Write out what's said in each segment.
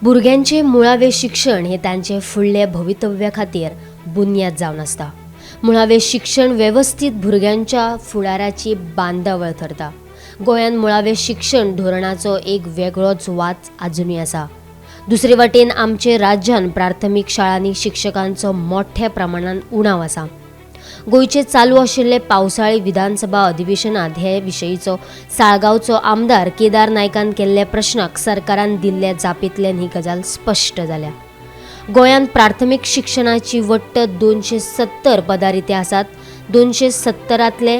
भुरग्यांचें मुळावें शिक्षण हें तांचे फुडल्या भवितव्या खातीर बुन्याद जावन आसता. मुळावें शिक्षण वेवस्थीत भुरग्यांच्या फुडाराची बांदावळ थरता. गोंयांत मुळावें शिक्षण धोरणाचो एक वेगळोच वाद आजुनूय आसा. दुसरे वाटेन आमचे राज्यांत प्राथमीक शाळांनी शिक्षकांचो मोठ्या प्रमाणान उणाव आसा. गोंयचे चालू आशिल्ले पावसाळी विधानसभा अधिवेशनात हे विशयीचो साळगांवचो आमदार केदार नायकान केल्ल्या प्रश्नाक सरकारान दिल्ल्या जापेंतल्यान ही गजाल स्पश्ट जाल्या. गोंयांत प्राथमीक शिक्षणाची वट्ट 270 पदां रितीं आसात. 270तले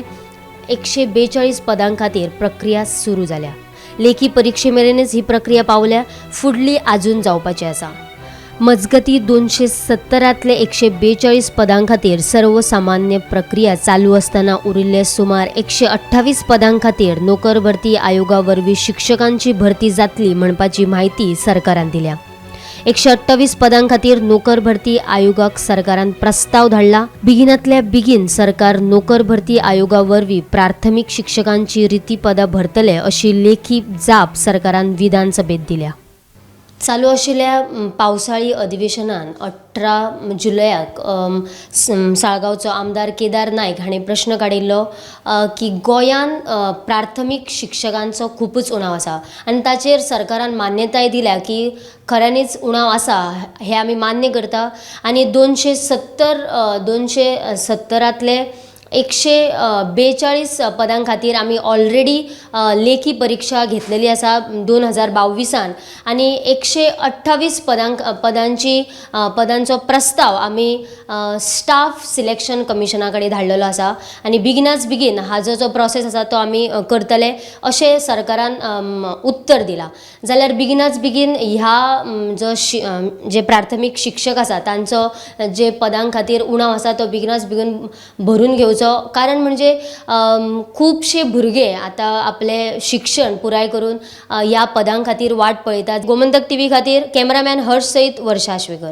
142 पदां खातीर प्रक्रिया सुरू जाल्या. लेखी परिक्षे मेरेनच ही प्रक्रिया पावल्या, फुडली आजून जावपाची आसा. मजगती, 270तले 142 पदां खातीर सर्वसामान्य प्रक्रिया चालू आसतना उरिल्ले सुमार 128 पदां खातीर नोकर भरती आयोगा वरवीं शिक्षकांची भरती जातली म्हणपाची म्हायती सरकारान दिल्या. 128 पदां खातीर नोकर भरती आयोगाक सरकारान प्रस्ताव धाडला. बेगिनातल्या बेगीन सरकार नोकर भरती आयोगा वरवीं प्राथमीक शिक्षकांची रिती पदां भरतले, अशी लेखी जाप सरकारान विधानसभेत दिल्या. चालू आशिल्ल्या पावसाळी अधिवेशनान 18 जुलयाक साळगांवचो आमदार केदार नायक हांणी प्रश्न काडिल्लो की गोंयान प्राथमीक शिक्षकांचो खुबूच उणाव आसा आनी ताचेर सरकारान मान्यताय दिल्या की खऱ्यांनीच उणाव आसा, हें आमी मान्य करता आनी 270तले 142 पदां खातीर आमी ऑलरेडी लेखी परिक्षा घेतलेली आसा 2022न आनी 128 पदांचो प्रस्ताव आमी स्टाफ सिलेक्शन कमिशना कडेन धाडलेलो आसा आनी बेगिनाच बेगीन हाजो जो प्रोसेस आसा तो आमी करतले, अशें सरकारान उत्तर दिलां. जाल्यार बेगिनाच बेगीन ह्या जो जे प्राथमीक शिक्षक आसा, तांचो जे पदां खातीर उणाव आसा, तो बेगिनाच बेगीन भरून घेवचो. कारण म्हणजे खुबशे भुरगे आतां आपलें शिक्षण पुराय करून ह्या पदां खातीर वाट पळयतात. गोमंतक टीव्ही खातीर कॅमेरामॅन हर्ष सयत वर्षा आश्वेकर.